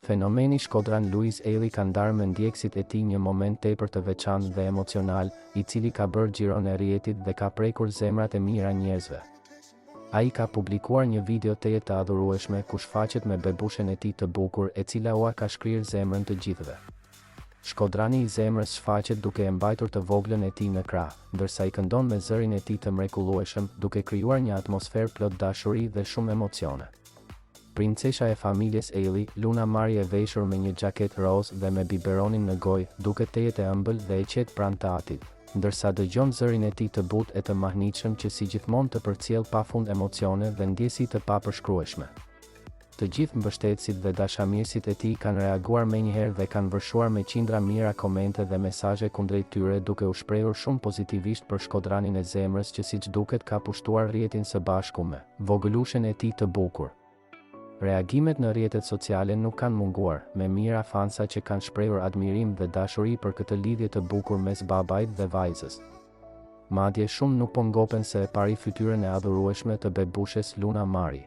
Fenomeni shkodran Luiz Ejlli ka ndarë me ndjekësit e tij një moment tepër të veçantë dhe emocional, i cili ka bërë xhiron e rrjetit dhe ka prekur zemrat e mijëra njerëzve. Ai ka publikuar një video tejet të adhurueshme ku shfaqet me bebushen e tij të bukur e cila ua ka shkrirë zemrën të gjithëve. Shkodrani i zemrës shfaqet duke e mbajtur të voglën e tij në krah, ndërsa i këndon me zërin e tij të mrekullueshëm, duke krijuar një atmosferë plot dashuri dhe shumë emocione. Princesha e familjes Ejlli, Luna Mari e veshur me një xhaketë rozë dhe me biberonin në gojë, duket tejet e ëmbël dhe e qetë pranë të atit, ndërsa dëgjon zërin e tij të butë e të mahnitshëm që si gjithmonë të përcjell pafund emocione dhe ndjesi të papërshkrueshme. Të gjithë mbështetësit dhe dashamirësit e tij kanë reaguar menjëherë dhe kanë vërshuar me qindra mijëra komente dhe mesazhe kundrejt tyre duke u shprehur shumë pozitivisht për shkodranin e zemrës që siç duket ka pushtuar rrjetin së bashku me vogëlushen e tij të bukur. Reagimet në rrjetet sociale nuk kanë munguar, me mijëra fansa që kanë shprehur admirim dhe dashuri për këtë lidhje të bukur mes babait dhe vajzës. Madje shumë nuk po ngopen së e pari fytyrën e adhurueshme të bebushes Luna Mari.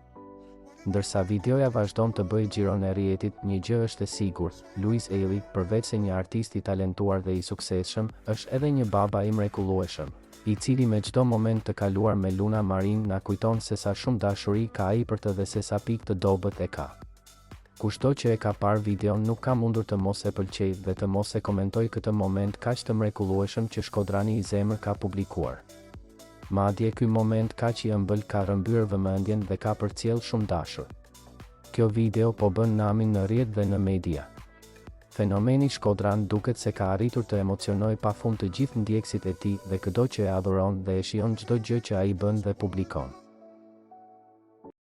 Ndërsa videoja vazhdon të bëjë xhiron e rrjetit, një gjë është e sigurt, Luiz Ejlli, përveçse një artist i talentuar dhe i suksesshëm, është edhe një baba i mrekullueshëm, i cili me çdo moment të kaluar me Luna Marin na kujton sesa shumë dashuri ka ai për të dhe sesa pikë të dobët e ka. Kushdo që e ka parë videon nuk ka mundur të mos e pëlqejë dhe të mos e komentojë këtë moment kaq të mrekullueshëm që shkodrani i zemër ka publikuar. Madje ky moment kaq i ëmbël ka rrëmbyer vëmendjen dhe ka përcjellë shumë dashur. Kjo video po bën namin në rrjet dhe në media. Fenomeni shkodran duket se ka arritur të emocionojë pafund të gjithë ndjekësit e tij dhe këdo që e adhuron dhe e shijon çdo gjë që ai bën dhe publikon.